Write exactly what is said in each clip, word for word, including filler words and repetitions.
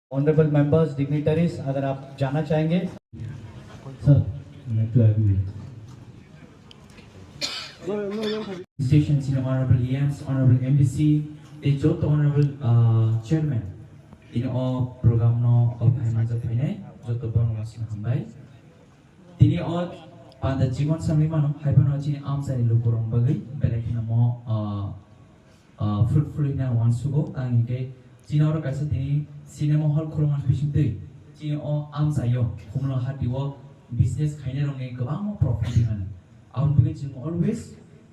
Honorable members, dignitaries, अगर आप जाना चाहेंगे। Sir, I'd like to have you here. Station sini honorable E Ms, honorable M D C, tei joto honorable, uh, chairman. Tini o program no o phaimajak phainai joto borok no sini hambai. Tini o panda chikon samwi mano, hai phano chini amchai lukurok bagwi belai kheno mo, uh, ah, fruitful hwnwi ang uansugo. Tang hinkhe chini oro kaisa tini cinema hall khulumani bisingtwi chini o amchaio Khumulwng hati o business khainai rokni kwbangma profit hwnwi. Aboni bagwi chwng always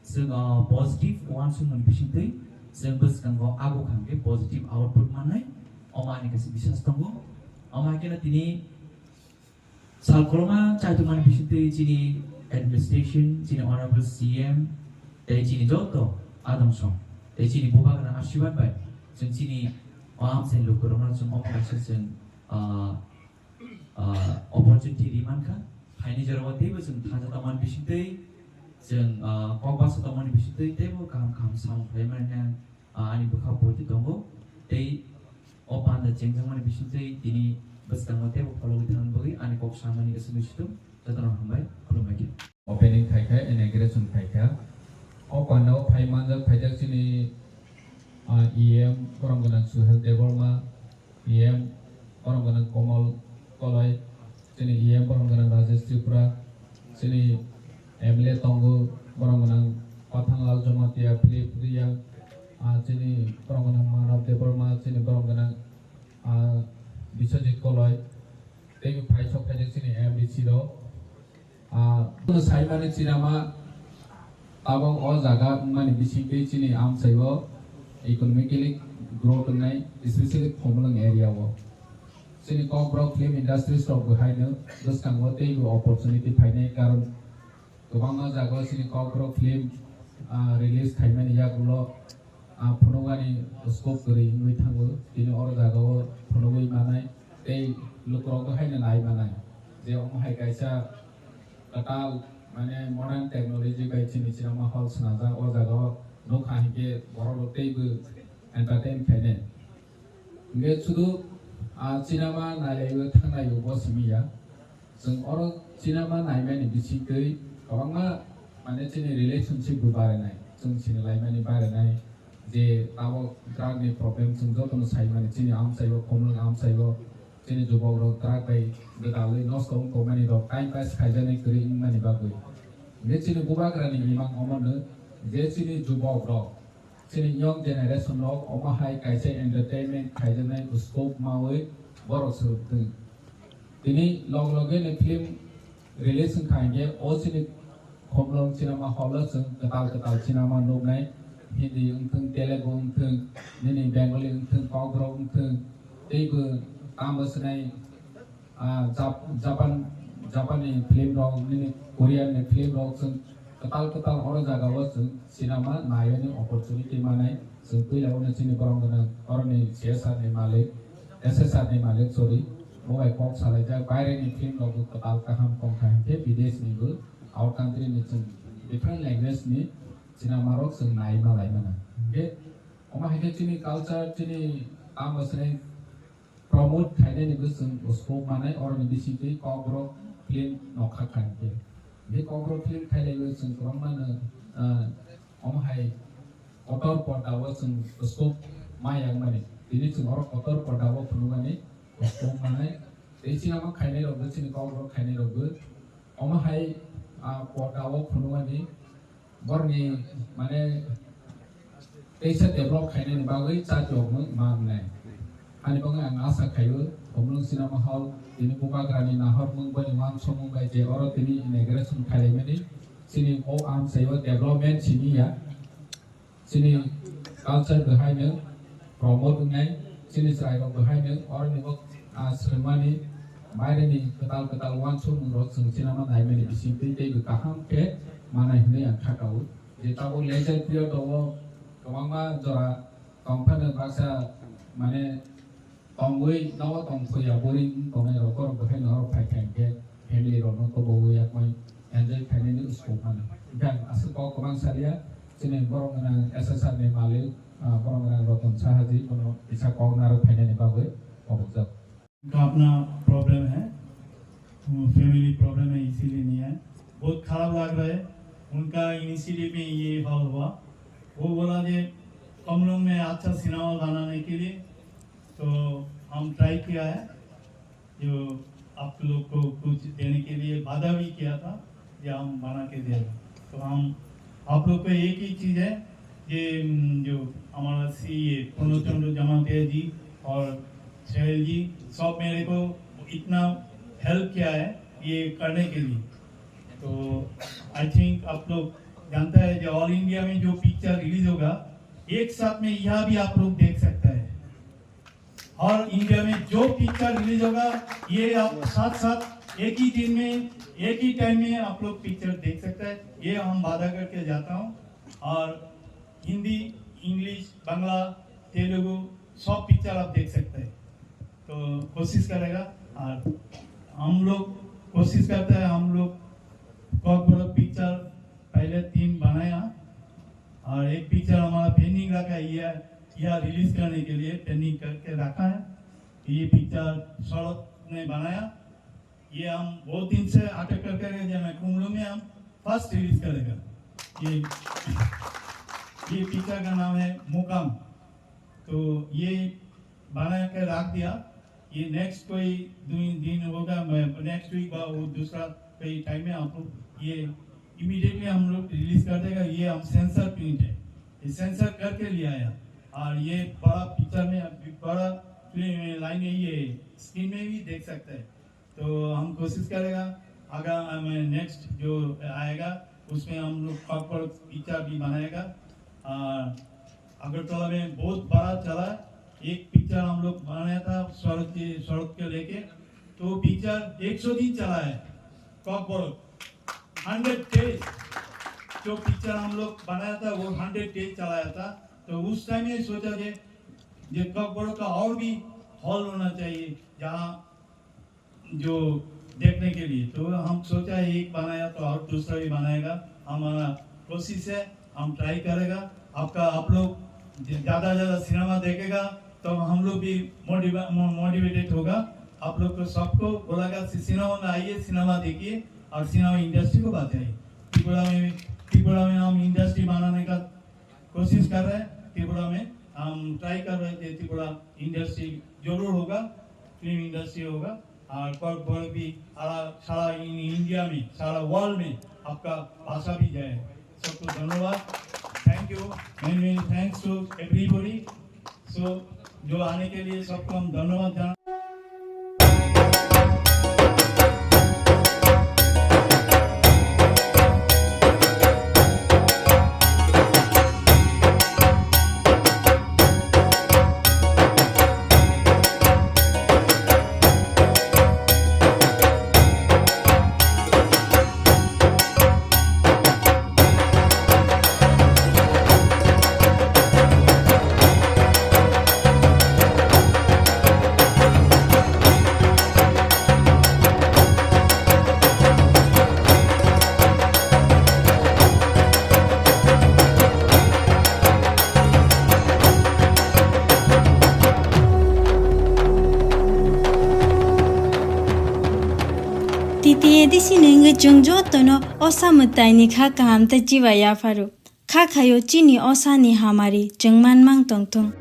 chwng, ah, positive uansukmani bisingtwi chwng bwskango abo kha hinkhe positive output mannai. Omo ani kaisa biswas tongo. Omo hai kheno tini Sal koloma chaitokmani bisingtwi chini administration, chini honorable C M, tei chini joto adamsong, tei chini bubagra asirwad bai chwng chini o amchaini lukurokno chwng omo kaisa chwng, ah, ah, opportunity ri mankha. Phaini jorao teibo chwng thaja tongmani bisingtwi chwng, ah, kok basa tongmani bisingtwi teibo kaham kaham samung khlaimani ang ah, ani bwkha poito tongo, tei o panda chengjakmani bisingtwi tini bwskango teibo phologwi thangna bagwi ani kok samani aswk situng jotono hambai, khulumbai khe. Opening khai kha, inauguration khai kha. O panda o phai manjak, phaijak chini, ah, E M borom gwnang Suhel Debbarma, E M borom gwnang Komal Koloi, chini E M borom gwnang Rajesh Tripura, chini M L A tongo borom gwnang Pathanlal Jamatia, Philip Reang, ah, chini borom gwnang Manav Debbarma, chini borom gwnang, ah, Biswajit Koloi, tei phai sok phaijak chini M D C rok. Ah, saimani chinama tabok o jaga wngmani bisingtwi chini amchaio economically growth wngnai, especially Khumulwng area o. Chini Kokborok film industries rok bo haino bwskango teibo opportunity phainai, karon kwbangma jagao chini Kokborok film, ah, release khaimani yagulo ah, phunukmani scope kwrwi wngwi thango. Tini oro jagao phunugwi manai tei lukurokbo haino nai manai je omo hai kaisa kwtal, mane, modern technology bai chini cinema hall swnamjak. O jagao nukha hinkhe borok rok teibo entertain khainai. Hinkhe sudu, ah, cinema nailaiwi thanglaiwi bo simi ya. Chwng oro cinema naimani bisingtwi kwbangma, mane, chini relationship bo barinai, chwng sinilaimani barinai, je tabok drug ni problem chwng jotono saimani, chini amchaio, Khumulwng amchaio, chini jubokrok drug bai gwdalwi nosto wng tongmani rok, time pass khaijaknai kwrwi wngmani bagwi. Hinkhe chini bubagrani imang omono je chini jubokrok, chini young generation rok omo hai kaisa entertainment khaijaknai scope maui borok swrwngtwng. Tini log loge ni film release wngkha hinkhe o chini Khumulwng cinema hall o chwng kwtal kwtal cinema nuknai, Hindi wngthwng, Telugu wngthwng, nini Bengali wngthwng, Kokborok wngthwng, teibo tamo swnai ah, Jap-, Japan, Japan ni film rok, nini Korean ni film rok, chwng kwtal kwtal oro jagao chwng cinema naiyani opportunity manai. Chwng puila uno chini borom gwnang oroni C S R ni malik, S S R ni malik, sorry, bo bai kok salaijak, baire ni film rok bo kwtal kaham tongkha hinkhe bidesh ni bo, out country ni chwng different language ni cinema rok chwng nai malai mano. Hinkhe omo hai khe chini culture, chini tamo swnai promote khainani bwswng scope manai, oroni bisingtwi Kokborok film nokha kha hinkhe. Hinkhe Kokborok film khailaiwi chwng kwbangma no, ah, omo hai kotor porda o chwng scope ma yang mani. Tini chwng oro kotor porda o phunukmani scope manai. Tei chini omo khainai rokbo, chini Kokborok khainai rokbo omo hai, ah, porda o phunukmani borokni, mane, teisa develop khainani bagwi chatirokno ma wngnai. Ani bagwi ang asa khaio, Khumulwng cinema hall tini bubagrani nahormung, boni uansukmung bai je oro tini inauguration khailaimani, chini o amchaio development simi ya, chini culture bo haino promote wngnai, chini chwrairok bo haino oroni bo, ah, swrwngmani baireni kwtal kwtal uansukmungrok chwng cinema naimani bisingtwi teibo kaham khe manai hwnwi ang kha kao. Je tabuk leisure period o kwbangma jora tong phano baksa, mane, tongwi nogo tong phuya boring tongnai rok, borok bo haino oro phai kha hinkhe family rokno tobowi yakmai enjoy khainani scope mano. Hinkhe ang aswk kok kwbang salia, chini borok gwnang S S R ni malik, ah, borok gwnang Roton Sahaji, bono kisa kok narwk phainani bagwi kobokjak. उनका अपना प्रॉब्लम है, वो family problem है, इसीलिए नहीं आए। बहुत खराब लग रहा है, उनका इनिशिएटिव में ये हल हुआ। वो बोला कि कम लोग में अच्छा सिनेमा बनाने के लिए, तो हम ट्राई किया है, जो आप लोग को कुछ देने के लिए वादा भी किया था कि हम बना के देगा। तो हम आप लोग को एक ही चीज़ है कि, हम्म, जो हमारा सीए पूर्णचंद्र जमातिया जी और सोहेल जी, सब मेरे को इतना हेल्प किया है ये करने के लिए। तो आई थिंक आप लोग जानता है जो ऑल इंडिया में जो पिक्चर रिलीज होगा, एक साथ में यहाँ भी आप लोग देख सकता है। और इंडिया में जो पिक्चर रिलीज होगा, ये आप साथ साथ एक ही दिन में, एक ही टाइम में आप लोग पिक्चर देख सकता है, ये हम वादा करके जाता हूँ। और हिंदी, इंग्लिश, बांग्ला, तेलुगु, सब पिक्चर आप देख सकते हैं। तो कोशिश करेगा, और हम लोग कोशिश करते हैं, हम लोग कॉकबरक पिक्चर पहले तीन बनाया, और एक पिक्चर हमारा पेंडिंग रखा है, ये, यह रिलीज करने के लिए पेंडिंग करके रखा है। ये पिक्चर सड़क में बनाया, ये हम बहुत दिन से अटक करके रह गया, मैं कुंगलू में हम फर्स्ट रिलीज करेगा। ये, ये पिक्चर का नाम है मुकाम। तो ये बना के रख दिया। ये नेक्स्ट कोई दो दिन होगा, मैं नेक्स्ट वीक, वो दूसरा कोई टाइम में आप लोग ये इमीडिएटली हम लोग रिलीज कर देगा। ये हम सेंसर प्रिंट है, ये सेंसर करके लिया है। और ये बड़ा पिक्चर में, बड़ा फिल्म लाइन में, ये स्क्रीन में भी देख सकते हैं। तो हम कोशिश करेगा, अगर हमें नेक्स्ट जो आएगा, उसमें हम लोग कॉकबरक पिक्चर भी बनाएगा। और अगरतला में बहुत बड़ा चला, एक पिक्चर हम लोग बनाया था सड़क के, सड़क के लेके, तो पिक्चर एक सौ दिन चला है कॉकबरक, हंड्रेड डेज। जो पिक्चर हम लोग बनाया था, वो हंड्रेड डेज चलाया था। तो उस टाइम ये सोचा जे, जे कॉकबरक का और भी हॉल होना चाहिए, जहाँ जो देखने के लिए। तो हम सोचा एक बनाया तो और दूसरा भी बनाएगा। हमारा कोशिश है, हम ट्राई करेगा। आपका, आप लोग ज-, ज़्यादा ज़्यादा सिनेमा देखेगा तो हम लोग भी मोटिवे-, मो-, मोटिवेटेड होगा। आप लोग को सबको बोलेगा, "सि-, सिनेमा में आइए, सिनेमा देखिए और सिनेमा इंडस्ट्री को बचाइए।" त्रिपुरा में, त्रिपुरा में हम इंडस्ट्री बनाने का कोशिश कर रहे हैं, त्रिपुरा में हम ट्राई कर रहे थे, त्रिपुरा इंडस्ट्री जरूर होगा, फिल्म इंडस्ट्री होगा। और कॉकबरक भी सारा, सारा इन-, इंडिया में, सारा वर्ल्ड में आपका भाषा भी जाए। सबको धन्यवाद, thank you, many many thanks to everybody। So जो आने के लिए सबको हम धन्यवाद जाना T T A D C ni wngwi chwng jotono osa mwtaini kha kaham tei chiba yapharo. Kha khaio chini osani hamari chwng manmang tongthung.